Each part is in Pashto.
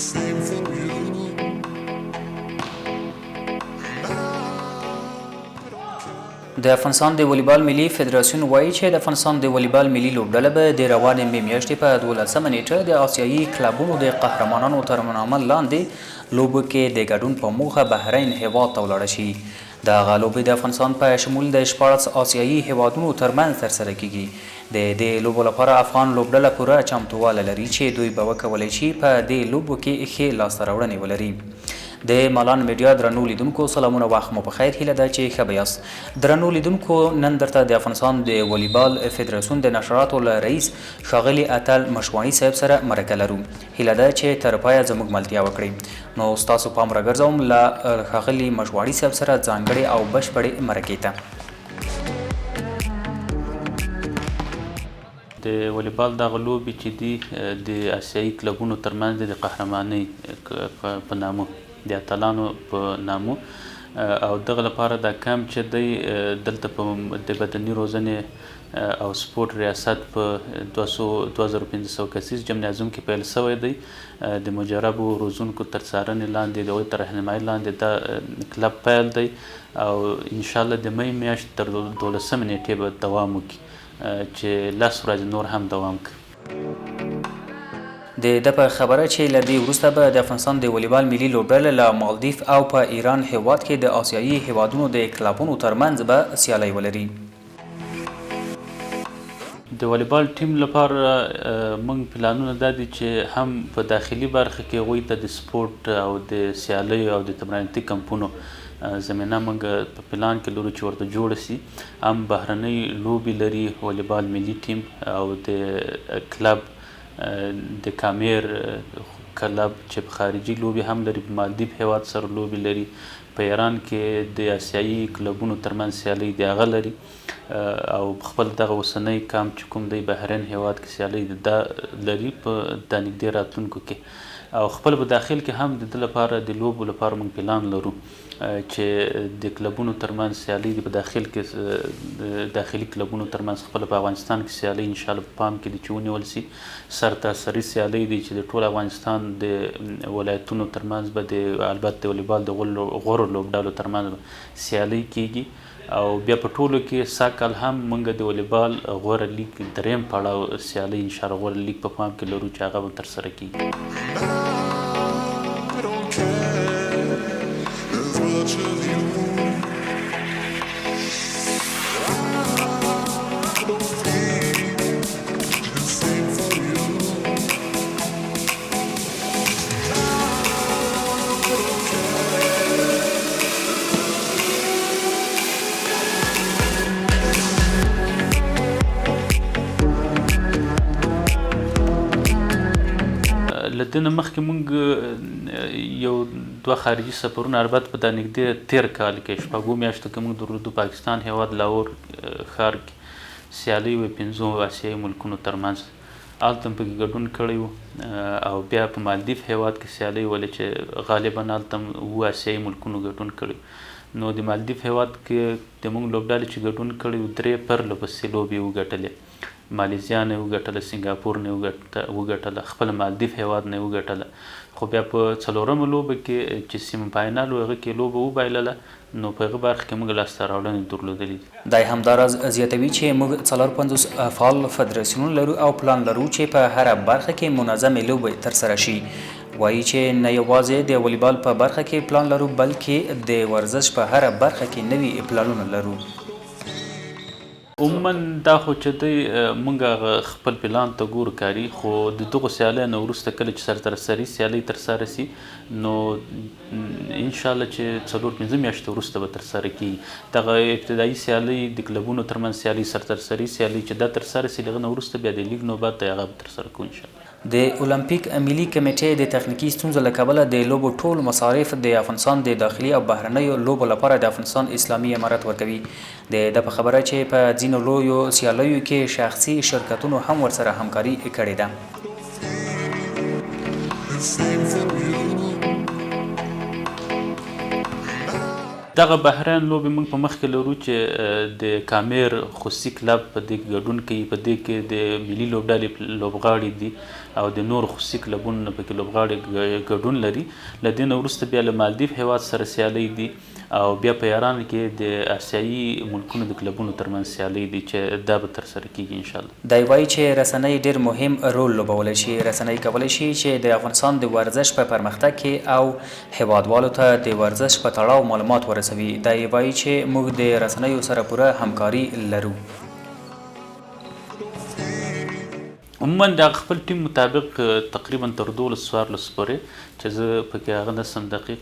د افغانستان د والیبال ملي فدراسیون وایي چې د افغانستان د والیبال ملي لوبډله به د روانې مې میاشتې په 12 نیټه د آسیایي کلبونو د قهرمانانو تر نامه لاندې لوبو کې د ګډون په موخه بحرین هېواد ته ولاړه شي. دغه لوبې د افغانستان په شمول د 16 آسیایي هېوادونو ترمنځ ترسره کېږي. د دې لوبو لپاره افغان لوبډله پوره چمتووالی لري چې دوی به وکولی شي په دې لوبو کې ښې لاسته راوړنې ولري. د مالان میډیا درنو لیدونکو سلامونه، وخت مو په خیر، هیله ده چې ښه به یاست. درنو لیدونکو، نن درته د افغانستان د والیبال فدراسیون د نشراتو له رئیس ښاغلي اتل مشواڼي صاحب سره مرکه لرو. هیله ده چې تر پایه زموږ ملتیا وکړئ. نو ستاسو پام راګرځوم له ښاغلي مشواڼي صاحب سره ځانګړې او بشپړې مرکې ته. د والیبال دغه لوبې چې دي د اسیایي کلبونو ترمنځ د قهرمانۍ په نامه، د اتلانو په نامه، او دغه لپاره دا کمپ چې دی دلته په د بدني روزنې او سپورټ ریاست په 2500 کسیز جمنازیوم کې پیل شوی دی. د مجربو روزونکو تر څارنې لاندې، د هغوی تر رهنمایي لاندې دا کلب پیل دی او انشاءالله د مې میاشت تر 12 نیټې به دوام وکړي چې 10 ورځې نور هم دوام کوي. د ده په خبره چې له دې وروسته به د افغانستان د والیبال ملي لوبډله له مالدیف او په ایران هېواد کې د آسیایي هېوادونو د کلبونو ترمنځ به سیالۍ ولري. د والیبال ټیم لپاره موږ پلانونه دا دي چې هم په داخلي برخه کې هغوی ته د سپورټ او د سیالیو او د تمریناتي کمپونو زمینه موږ په پلان کې لرو چې ورته جوړه سي. هم بهرنۍ لوبې لري والیبال ملي ټیم او د کلب د کامیر کلب چې په خارجي لوبې هم لري، په مالدیپ هېواد سره لوبې لري، په ایران کې د آسیایي کلبونو ترمنځ سیالۍ د هغه لري او خپل دغه اوسنی کمپ چې کوم دی بحرین هېواد کې سیالۍ دا لري په دا نږدې راتلونکو کې. او خپل په داخل کې هم د ده لپاره د لوبو لپاره موږ پلان لرو چې د کلبونو ترمنځ سیالۍ دي په داخل کې، داخلي کلبونو ترمنځ خپل په افغانستان کې سیالۍ انشاءالله په پام کې دي چې ونیول سي. سرتاسري سیالۍ دي چې د ټول افغانستان د ولایتونو ترمنځ به د البته د والیبال د غوره لوبډلو ترمنځ به سیالۍ کیږي. او بیا په ټولو کې سږ کال هم موږ د والیبال غوره لیګ دریم پړاو سیالۍ انشاءالله غوره لیګ په پام کې لرو چې هغه به ترسره کیږي. له دې نه مخکې موږ یو دوه خارجي سفرونه البته په دا نږدې تېر کال کې شپږو میاشتو کې موږ درلودو. پاکستان هېواد لاهور ښار کې سیالۍ وې 5 آسیایي ملکونو ترمنځ، هلته هم پکې ګډون کړی و. او بیا په مالدیف هېواد کې سیالۍ ولې چې غالبا هلته هم 7 آسیایي ملکونو ګډون کړی. نو د مالدیف هېواد کې د موږ لوبډلې چې ګډون کړی و 3 پرله پسې لوبې وګټلې. مالیزیا نه یې وګټله، سنګاپور نه یې وګټله، خپل مالدیف هېواد نه یې وګټله. خو بیا په څلورمه لوبه کې چې سیمه فاینل و هغه کې لوبه وبایلله، نو په هغه برخه کې موږ لاسته راوړنې درلودلې دي. دی همداراز زیاتوي چې موږ 54 فعال فدراسیونونه لرو او پلان لرو چې په هره برخه کې منظمې لوبې ترسره شي. وایي چې نه یوازې د والیبال په برخه کې پلان لرو بلکې د ورزش په هره برخه کې نوي پلانونه لرو. عموماً دا خو چې دی موږ هغه خپل پلان ته ګورو کاري، خو د دغو سیالیو نه وروسته کله چې سرتاسري سیالۍ ترسره سي نو انشاءالله چې 4-5 میاشتې وروسته به ترسره کیږي. دغه ابتدایي سیالۍ د کلبونو ترمنځ سیالۍ سرتاسري سیالۍ چې دا ترسره سي، له هغه نه وروسته بیا د لیګ نوبت دی، هغه به ترسره کوو انشاءالله. د المپیک ملي کمېټې د تخنیکي ستونزو له کبله د لوبو ټول مصارف د افغانستان د داخلي او بهرنیو لوبو لپاره د افغانستان اسلامي امارت ورکوي. د ده په خبره چې په ځینو لویو سیالیو کې شخصي شرکتونو هم ورسره همکاري کړې ده. دغه بحرین لوبې موږ په مخ کې لرو چې د کامیر خصوصي کلب په دې کې ګډون کوي، په دې کې د ملي لوبډلې لوبغاړي دي، او د نورو خصوصي کلبونو نه پکې لوبغاړي ګډون لري. له دې نه وروسته بیا له مالدیف هیواد سره سیالۍ دي او بیا په ایران کې د اسیایي ملکونو د کلبونو ترمنځ سیالۍ دي چې دا به ترسره کیږي ان شاء الله. دی وايي چې رسنۍ ډېر مهم رول لوبولی شي، رسنۍ کولی شي چې د افغانستان د ورزش په پرمختګ کې او هېوادوالو ته د ورزش په تړاو معلومات ورسوي. دی وايي چې موږ د رسنیو سره پوره همکاري لرو. عموماً د خپل ټیم مطابق تقریباً تر 12 14 پورې چې زه پکې هغه نه سم دقیق،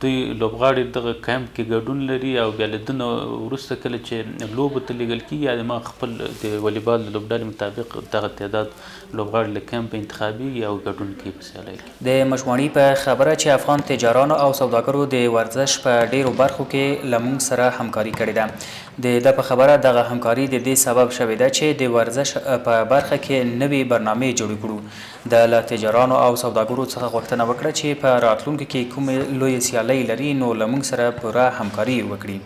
دوی لوبغاړي دغه کمپ کې ګډون لري او بیا له ده نه وروسته کله چې لوبو ته لیږل کېږي، یا د ما خپل د والیبال د لوبډلې مطابق دغه تعداد لوبغاړي له کمپ انتخابېږي او ګډون کوي په سیالیو کې. د مشواڼي په خبره چې افغان تجارانو او سوداګرو د ورزش په ډېرو برخو کې له موږ سره همکاري کړې ده. د ده په خبره دغه همکاري د دې سبب شوې ده چې د ورزش په برخه کې نوې برنامې جوړې کړو. ده له تجارانو او سوداګرو څخه غوښتنه وکړه چې په راتلونکي کې کومې لویې سیالۍ لري نو له موږ سره پوره همکاري وکړي.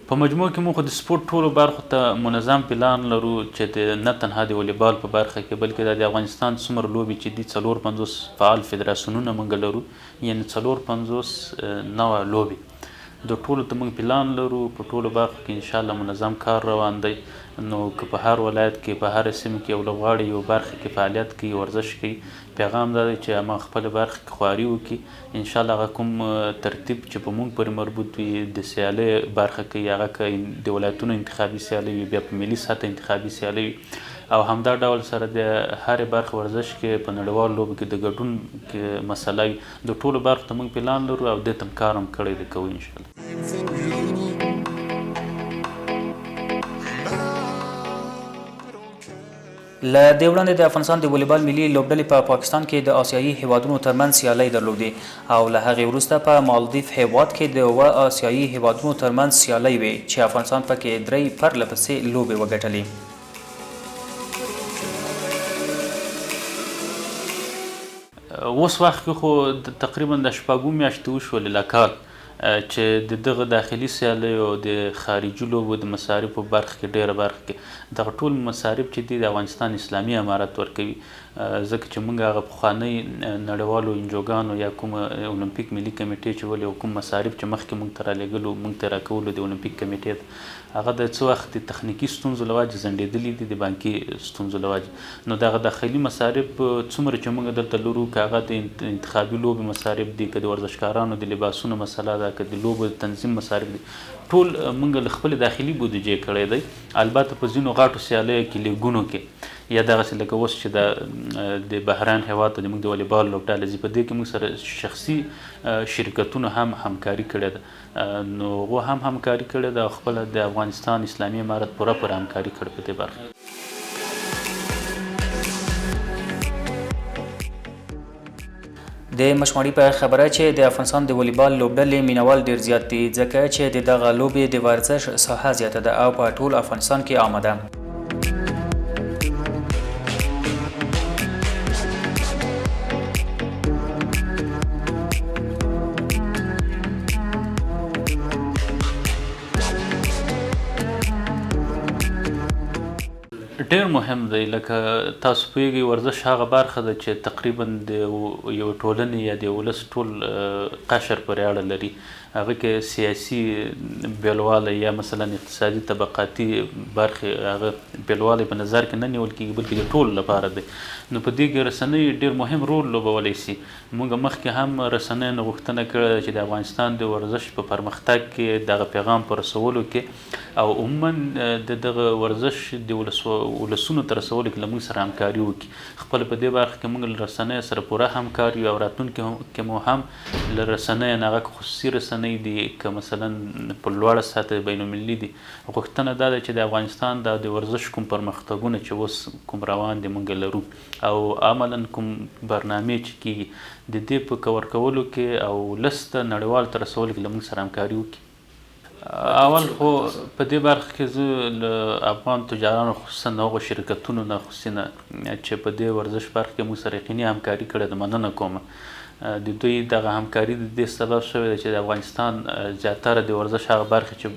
په مجموع کې موږ خو د سپورت ټولو برخو ته منظم پلان لرو چې د نه تنها د والیبال په برخه کې بلکې دا د افغانستان څومره لوبې چې دي 54 فعال فدراسیونونه موږ لرو، یعنې 54 نوع لوبې د ټولو ته موږ پلان لرو. په ټولو برخو کې انشاءالله منظم کار روان دی. نو که په هر ولایت کې په هر سیمه کې یو لوبغاړی یو برخه کې فعالیت کوي، ورزش کوي، پیغام دا دی چې هماغه خپله برخه کې خواري وکړي، انشاءالله هغه کوم ترتیب چې په موږ پورې مربوط وي د سیالۍ برخه کوي، هغه که د ولایتونو انتخابي سیالۍ وي، بیا په ملي سطح انتخابي سیالۍ وي او همدا ډول سره د هرې برخې ورزش کې په نړیوالو لوبو کې د ګډون کې مسله وي، د ټولو برخو ته موږ پلان لرو او دې ته هم کار هم کړی دی، کوو انشاءالله. له دې وړاندې د افغانستان د والیبال ملي لوبډلې په پاکستان کې د آسیایي هیوادونو ترمنځ سیالۍ درلودې او له هغې وروسته په مالدیف هیواد کې د 7 آسیایي هیوادونو ترمنځ سیالۍ وې چې افغانستان پکې 3 پرله پسې لوبې وګټلې. اوس وخت کې خو تقریبا د 6 میاشتې وشولې لا کال چې د دغه داخلي سیالیو د خارجي لوبو د مصارفو برخه کې ډېره برخه کې دغه ټول مصارف چې دي د افغانستان اسلامي امارت ورکوي، ځکه چې موږ هغه پخوانۍ نړیوالو انجوګانو یا کوم المپیک ملي کمیټې چې ولې او کوم مصارف چې مخکې موږ ته رالیږلو، موږ ته راکولو د المپیک کمیټې ته، هغه د څه وخت د تخنیکي ستونزو له وجې ځنډېدلي دي، د بانکي ستونزو له وجې. نو دغه داخلي مصارف څومره چې موږ دلته لرو، که هغه د انتخابي لوبې مصارف دي، که د ورزشکارانو د لباسونو مسله ده، که د لوبو د تنظیم مصارف دي، ټول موږ له خپلې داخلي بودیجې کړی دی. البته په ځینو غټو سیالیو کې لیګونو کې یا دغسې لکه اوس چې د بحرین هېواد ته د موږ د والیبال لوبډلې ځي، په دې کې موږ سره شخصي شرکتونو هم همکاري کړې ده، نو هغو هم همکاري کړې ده او خپله د افغانستان اسلامي امارت پوره پوره همکاري کړې په دې برخه کې. د مشواڼي په خبره چې د افغانستان د والیبال لوبډلې مینوال ډېر زیات دي، ځکه چې د دغه لوبې د ورزش ساحه زیاته ده او په ټول افغانستان کې عامه ده. ډېر مهم دی. لکه تاسو پوهېږئ ورزش هغه برخه ده چې تقریبا د یو ټولنې یا د ولس ټول قشر پورې اړه لري. هغه کې سیاسي بېلوالی یا مثلا اقتصادي طبقاتي برخې هغه بېلوالی په نظر کې نه نیول کېږي، بلکې د ټولو لپاره دی. نو په دې کې رسنۍ ډېر مهم رول لوبولی شي. موږ مخکې هم رسنیو نه غوښتنه کړې ده چې د افغانستان د ورزش په پرمختګ کې دغه پیغام په رسولو کې او عموماً د دغه ورزش د ولسونو ته رسولو کې له موږ سره همکاري وکړي. خپل په دې برخه کې موږ له رسنیو سره پوره همکار یو او راتلونکي کې مو هم له رسنیو نه، هغه که خصوصي رسنۍ دي که مثلا په لوړه سطح بین المللي دي، غوښتنه دا ده چې د افغانستان د ورزش کوم پرمختګونه چې اوس کوم روان دي موږ لرو او عملاً کوم برنامې چې کېږي د دې په کور کولو کې او ولس ته نړیوال ته رسولو کې له موږ سره همکاري وکړي. اول خو په دې برخه کې زه له افغان تجارانو خصوصاً هغو شرکتونو نه خصوصي نه چې په دې ورزش برخه کې موږ سره یقیني همکاري کړې ده مننه کوم. د دوی دغه همکاري د دې سبب شوې ده چې د افغانستان زیاتره د ورزش هغه برخې چې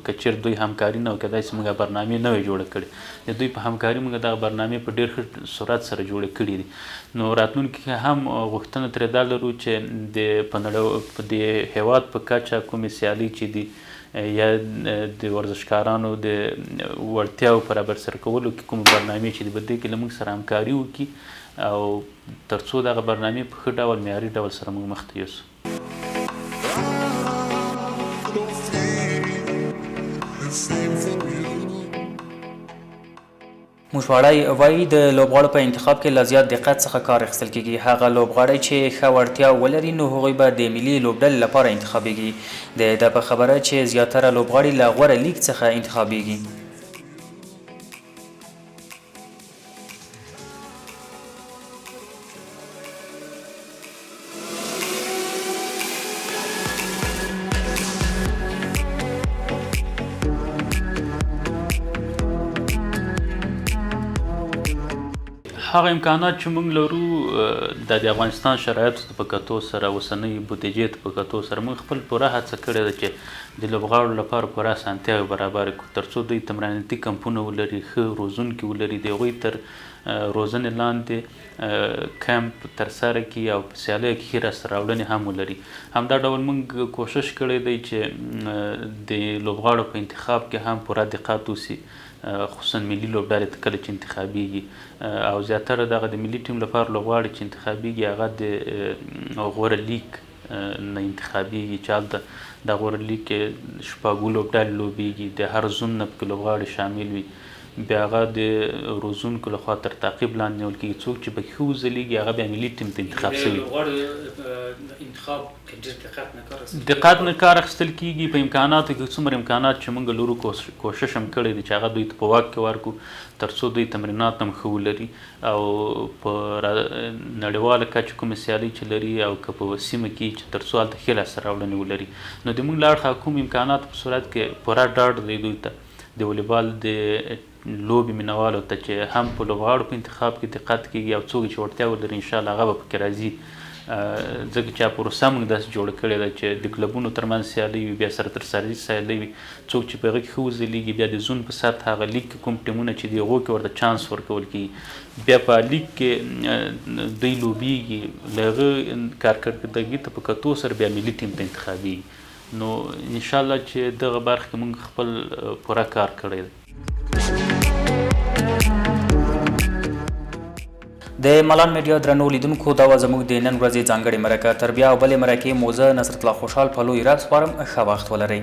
که چېرې دوی همکاري نه وه کېدای شي موږ برنامې نه وې جوړې کړې. د دوی په همکاري موږ دغه برنامې په ډېر ښه سرعت سره جوړې کړې دي. نو راتلونکي کې هم غوښتنه ترې دا لرو چې د په نړۍ د هېواد په کچه کومې سیالۍ چې دي یا د ورزشکارانو د وړتیاو په رابرسېره کولو کې کومې برنامې چې دي په دې کې له موږ سره همکاري وکړي او ترڅو دغه برنامې په ښه ډول معیاري ډول سره موږ مخته یوسو. موشواړی وايي، د لوبغاړو په انتخاب کې له زیات دقت څخه کار اخیستل کېږي، هغه لوبغاړی چې ښه وړتیا ولري نو هغوی به د ملي لوبډلې لپاره انتخابېږي. د ده په خبره چې زیاتره لوبغاړي له غوره لیګ څخه انتخابېږي. هغه امکانات چې موږ لرو د د افغانستان شرایطو ته په کتو سره، اوسنۍ بودیجې ته په کتو سره، موږ خپل پوره هڅه کړې ده چې د لوبغاړو لپاره پوره اسانتیاوې برابرې کړو، ترڅو دوی تمریناتي کمپونه ولري، ښه روزونکي ولري، د هغوی تر روزنې لاندې کمپ ترسره کړي او په سیالیو کې ښې لاسته راوړنې هم ولري. همدا ډول موږ کوشش کړی دی چې د لوبغاړو په انتخاب کې هم پوره دقت وسي، خصوصا ملي لوبډلې ته کله چې انتخابیږي، او زیاتره دغه د ملي ټیم لپاره لوبغاړي چې انتخابیږي هغه د غوره لیګ نه انتخابیږي، چې هلته د غوره لیګ کې شپږو لوبډلې لوبیږي، د هر زون نه پکې لوبغاړي شامل وي، بیا هغه د روزونکو لخوا تر تعقیب لاندې نیول کېږي، څوک چې پکې ښه وځلېږي هغه بیا ملي ټیم ته انتخاب شوي. دقت نه کار اخیستل کېږي. په امکاناتو کې څومره امکانات چې موږ لرو کوشش هم کړی دی چې هغه دوی ته په واک کې ورکړو، ترڅو دوی تمرینات هم ښه ولري او په نړیواله کچه کومې سیالۍ چې لري او که په سیمه کې چې ترڅو هلته ښې لاسته راوړنې ولري. نو د موږ له اړخه کوم امکانات په صورت کې پوره ډاډ دی دوی ته، د والیبال د لوبې مینهوالو ته، چې هم په لوبغاړو په انتخاب کې دقت کېږي او څوک چې وړتیا ولري انشاءالله هغه به پکې راځي. ځکه چې پروسه موږ داسې جوړه کړې ده چې د کلبونو ترمنځ سیالۍ وي، بیا سره تر سري سیالۍ وي، څوک چې په هغه کې ښه وځلېږي بیا د زون په سطح هغه لیګ کې کوم ټیمونه چې دي هغو کې ورته چانس ورکول کېږي، بیا په لیګ کې دوی لوبېږي، له هغه کارکردګي ته په کتو سره بیا ملي ټیم ته انتخابېږي. نو انشاءالله چې دغه برخه کې موږ خپل پوره کار کړی دی. د ملان میډیا درنو لیدونکو، دا وه زموږ د نن ورځې ځانګړې مرکه. تر بیا او بلې مرکې مو زه نصرت الله خوشحال په لوی رب سپارم. ښه وخت ولرئ.